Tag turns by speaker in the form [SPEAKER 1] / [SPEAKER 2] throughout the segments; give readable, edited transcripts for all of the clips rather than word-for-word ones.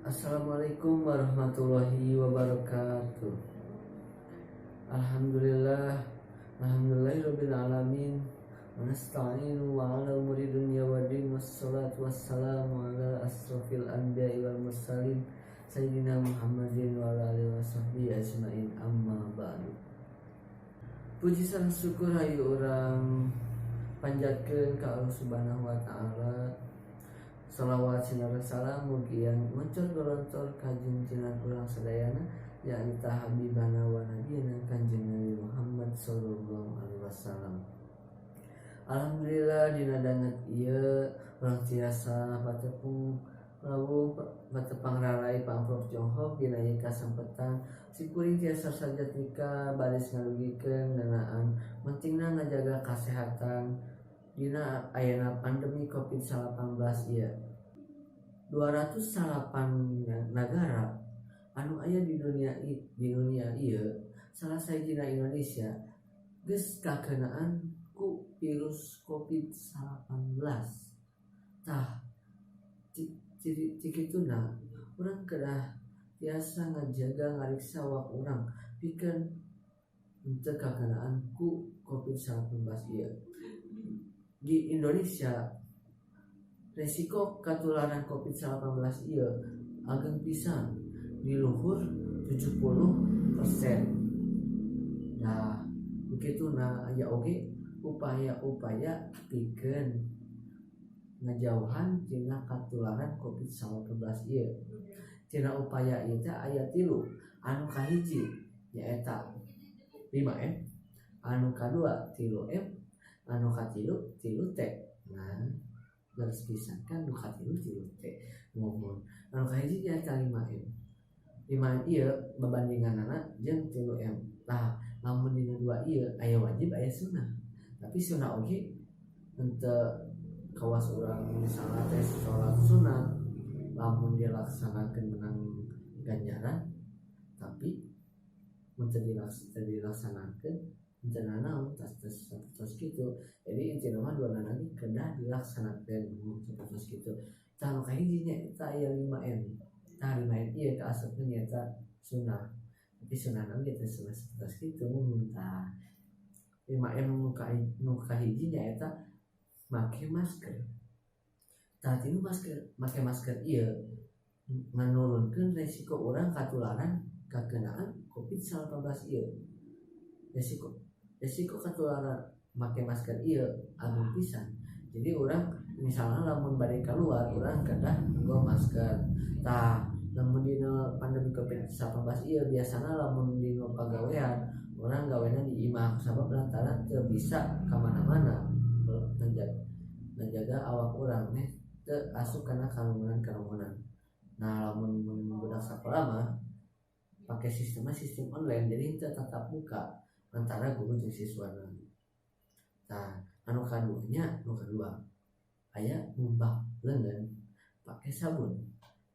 [SPEAKER 1] Assalamualaikum warahmatullahi wabarakatuh. Alhamdulillah, alhamdulillahirabbil alamin. Wa nasta'inu wa ala umuri dunya waddin, wassalatu wassalamu ala asrofil anbiya'i wal mursalin sayyidina Muhammadin wa ala alihi wasahbihi ajmain, amma ba'du. Puji sareng syukur hayu urang panjatkeun ka Allah Subhanahu wa Ta'ala. Salawat sinareng salam mugi yang muncul golontor ka junjungan urang sadayana, yakni habibana wa nabiyana Kanjeng Nabi Muhammad sallallahu alaihi wasallam. Alhamdulillah, dina danget ieu urang tiasa patepung lawung patepang rarai pamprok jonghok. Dina ieu kasempetan sikuring tiasa sajatmika baris ngadugikeun ngeunaan pentingna ngajaga kasehatan dina ayana pandemi Covid-19 ieu. 209 nagara anu aya di dunia ieu, salah sahijina Indonesia, geus kakenaan ku virus Covid-19. Tah, ti kituna urang kedah tiasa ngajaga, ngariksa awak urang pikeun henteu kakenaan ku Covid-19 ieu. Di Indonesia resiko katularan Covid-19 ieu ageng pisan, di luhur 70%. Nah, begituna aya oge upaya-upaya pikeun ngajauhan tina katularan Covid-19 ieu. Tina upaya ieu teh aya tilu. Anu kahiji nyaeta 5M, anu kadua 3M, anu katilu 3T. Nah, leres pisan kan nu katilu 3T. Muhun, anu kahiji nyaeta 5M. 5M ieu babandinganana jeung 3M. Tah, lamun dina dua ieu aya wajib, aya sunnah, tapi sunnah oge henteu kawas urang misalnya teh sholat sunat, lamun dilaksanakeun menang ganjaran, tapi mun teu dilaksanakeun henteu nanaon, tas tos tos kitu. Jadi intina mah dua lagi kedah dilaksanakeun sapertos kitu. Tah, nu kahiji nya eta aya 5M. Tah, 5M ieu kaasupkeun nyaeta sunnah, tapi sunnah oge teh sunnah sapertos kitu. Mun tah 5M nu kahiji nyaeta make masker. Tah, tina masker, make masker ieu nganurunkeun resiko urang katularan, kakenaan Covid-19 ieu. Resiko resiko katularan make masker ieu agung pisan. Jadi urang misalnya lamun bade keluar, urang kedah nganggo masker. Tah, lamun dina pandemi Covid-19 ieu biasana lamun dina pagawean, urang gawena di imah sabab lantaran teu bisa ka mana-mana, ngajaga awak urang meh teu asup kana karumunan-karumunan. Nah, lamun budak sakola mah pake sistemna sistem online, jadi teu tatap muka antara guru jeung siswana. Tah, anu kaduanya, nu kadua aya ngumbah leungeun pake sabun.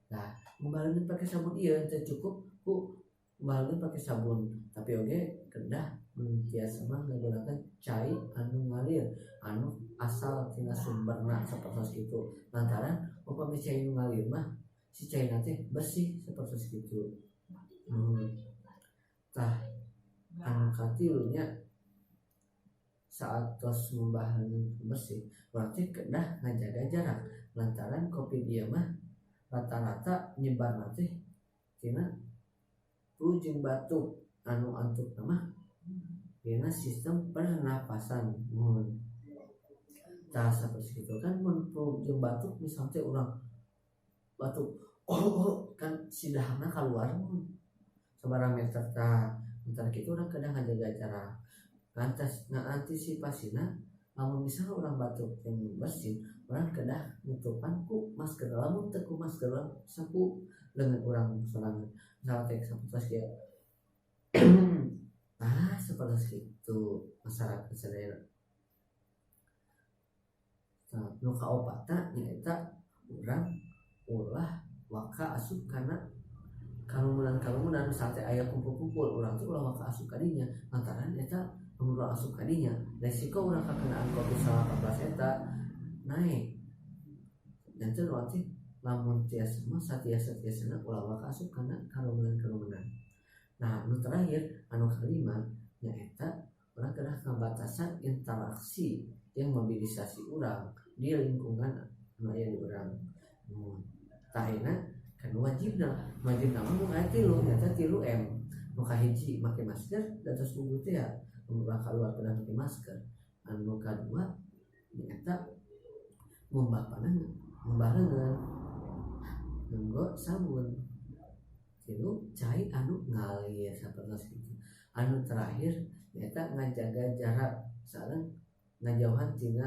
[SPEAKER 1] Nah, ngumbah leungeun pake sabun ieu teu cukup ku ngumbah leungeun pake sabun, tapi oge kedah mun tiasa mah ngagunakeun cai anu ngalir, anu asal tina sumberna sapertos kitu, lantaran upami cai nu ngalir mah si caina teh bersih sapertos kitu. Tah, anu katilu nya, saat tos ngumbah leungeun bersih berarti kedah ngajaga jarak, lantaran Covid ieu mah rata-rata nyebarna teh tina flu jeung batuk, anu antukna mah dina sistem pernapasan. Muhun, tah sapertos kitu kan. Mun flu jeung batuk misalnya teh urang batuk, oh, oh kan si dahakna kaluar mun sabaraha meter. Tah, lantaran kitu urang kedah ngajaga jarak. Lantas ngaantisipasina, lamun misalnya urang batuk jeung bersin, urang kedah nutupan ku masker. Lamun teu ku masker, sapu leungeun urang sorangan misalnya teh sapertos kieu. Nah, sapertos kitu masyarakat sadayana. Tah, nu kaopatna nyaeta urang ulah waka asup kana karumunan-karumunan. Misalnya teh aya kumpul-kumpul, urang teh ulah waka asup ka dinya, lantaran eta lamun urang asup ka dinya resiko urang kakenaan Covid-19 eta naik. Janten urang teh Lamun tiasa mah satiasa-tiasana ulah waka asup kana karumunan-karumunan. Nah, anu terakhir, anu kalima, nyaeta urang kedah ngabatasan interaksi yang mobilisasi urang di lingkungan anu aya di urang. Tah, ayeuna kan wajibna, wajibna mah mun aya tilu, nyaeta 3M. Nu kahiji make masker, da tos puguh teh ya, mun urang kaluar kedah make masker. Anu kadua nyaeta ngumbah panangan, ngumbah leungeun nganggo sabun. Tilu, cai anu ngalir, sapertos kitu. Anu terakhir nyaeta ngajaga jarak sareng ngajauhan tina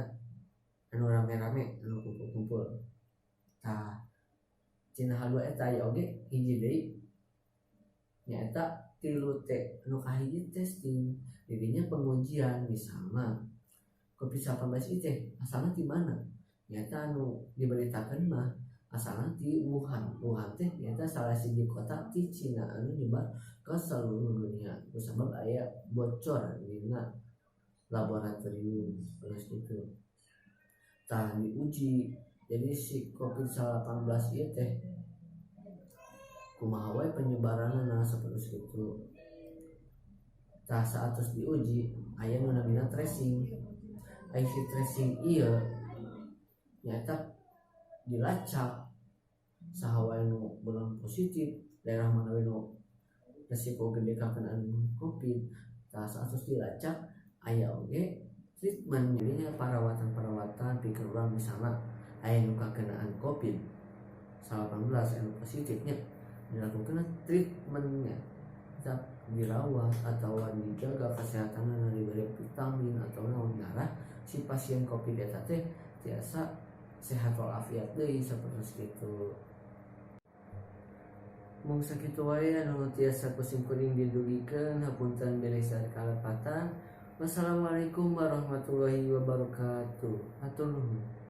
[SPEAKER 1] anu rame-rame, anu kumpul-kumpul. Tah, tina hal dua eta aya oge hiji deui, nyaeta 3T. Anu kahiji testing, dirinya pengujian. Misalna COVID-19 ieu teh asalna ti mana? Nyaeta anu diberitakeun mah asalna ti Wuhan. Wuhan teh nyaeta salah siji kota ti Cina anu nyebar ke seluruh dunia kusabab aya bocor dina laboratorium terus gitu. Tah, diuji jadi si COVID-19 ieu teh kumaha wae penyebaranna seperti itu. Tah, saat terus diuji aya nu namina tracing. Aya si tracing ieu nyaeta dilacak saha wae nu belum positif, daerah mana we nu resiko gede kakenaan COVID. Tah, saat terus dilacak aya oge treatment, jadinya perawatan-perawatan pikir urang. Misalnya aya nu kakenaan COVID 19 anu positifnya, dilakukan treatmentnya, tetap dirawat atau dijaga kesehatan, diberi vitamin atau naon, ngarah si pasien COVID eta teh tiasa sehat walafiat deui, seperti itu. Mung sakitu wae anu tiasa ku simkuring didugikeun, hapunten bilih saur kalepatan. Wassalamualaikum warahmatullahi wabarakatuh. Hatur nuhun.